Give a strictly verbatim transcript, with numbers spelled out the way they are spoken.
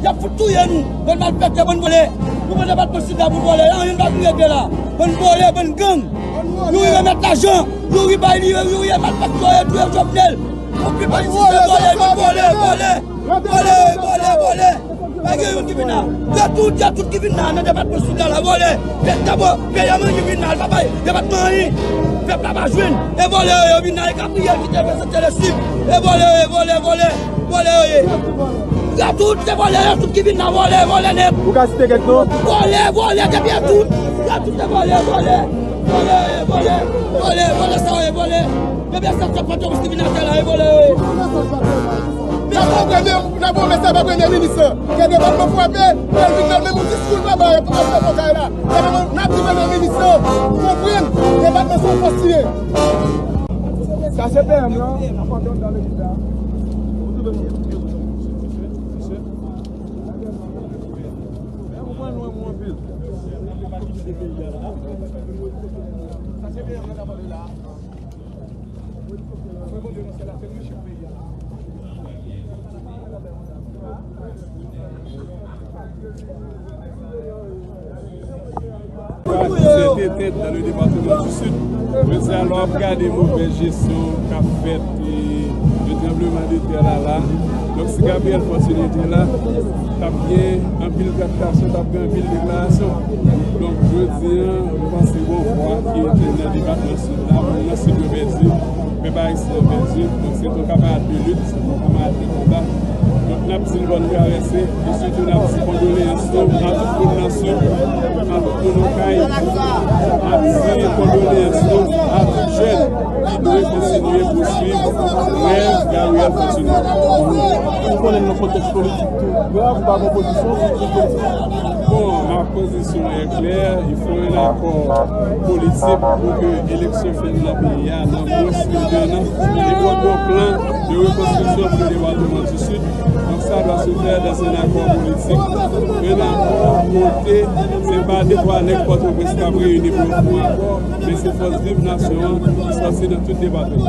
Y ap fout touye nou. Bann malfektè, bann vòlè. Nou pran depatman Sid la pou vòlè. Anyen n pa pou regle la. Bann vòlè, bann gang. Youri remèt lajan. Youri bay li, Youri e malfektè, yo touye Jovenel. Anpil politisyen vòlè, bann vòlè, vòlè. Vòlè, vòlè, vòlè. Pa gen youn ki vin la. Yo tout, yo tout ki vin la nan depatman Sid la, la vòlè. Pèt dabò, peyi a manje vin la, l pa bay depatman anyen. Pèp la pa jwenn. E vòlè yo ye, yo vin la, e kapriyèl ki te prezante le sib. E vòlè yo ye, vòlè, vòlè, vòlè yo ye. Yo tout se vòlè, yo tout ki vin la, vòlè, vòlè nèt. Ou ka site kèk non? Vòlè, vòlè, depi yo tout. Yo tout se vòlè, vòlè. Vòlè yo ye, vòlè, vòlè, vòlè sa yo ye, vòlè. Depi yo sa fè pòtoprens ki vin atè la, e vòlè yo ye. N ap voye premye, n ap voye mesaj ba premye minis lan. Ke depatman frape, ke l vin nan menm yon diskou l pa bay ap fè nan kay la. N ap, n ap di premye minis lan, konprann, depatman se yon fòs li ye. Sa se P M lan, ap antre anndan legliz la. Se te tèt nan le depatman di Sid. Jodi a, lè w ap gade movèz jesyon k ap fèt, e, de tranbleman de tè la la. Donk, si Gabriel Fortuné te la, t ap gen anpil traktasyon, t ap gen anpil deklarasyon. Donk, jodi a, m panse gon vwa ki te nan depatman Sid la, moun nan Sid yo pèdi, pèp ayisyen an pèdi. Donk, se yon kanmarad de lit, se yon kanmarad de konba. Donk, n ap di l bòn travèse, e sitou n ap di kondoleyans nou a tout moun nan Sid, a tout moun Okay, n ap di kondoleyans nou a tout jèn ki dwe kontinye pouswiv rèv Gabriel Fortuné. Ou konnen nan kontèks politik tou, grav, ou pa gen pozisyon sou tout politik? Bon, ma position est claire, il faut un accord politique pour que eleksyon fèt nan peyi a nan mwens ke de an. E pou gon plan de rekonstriksyon pou le depatman di Sid. Donk, sa dwa se fè dans un accord politique. Un accord kote se pa de twa nèg Pòtoprens k ap reyini pou yo fè yon akò, men se fòs viv nasyon an ki sòti nan tout depatman.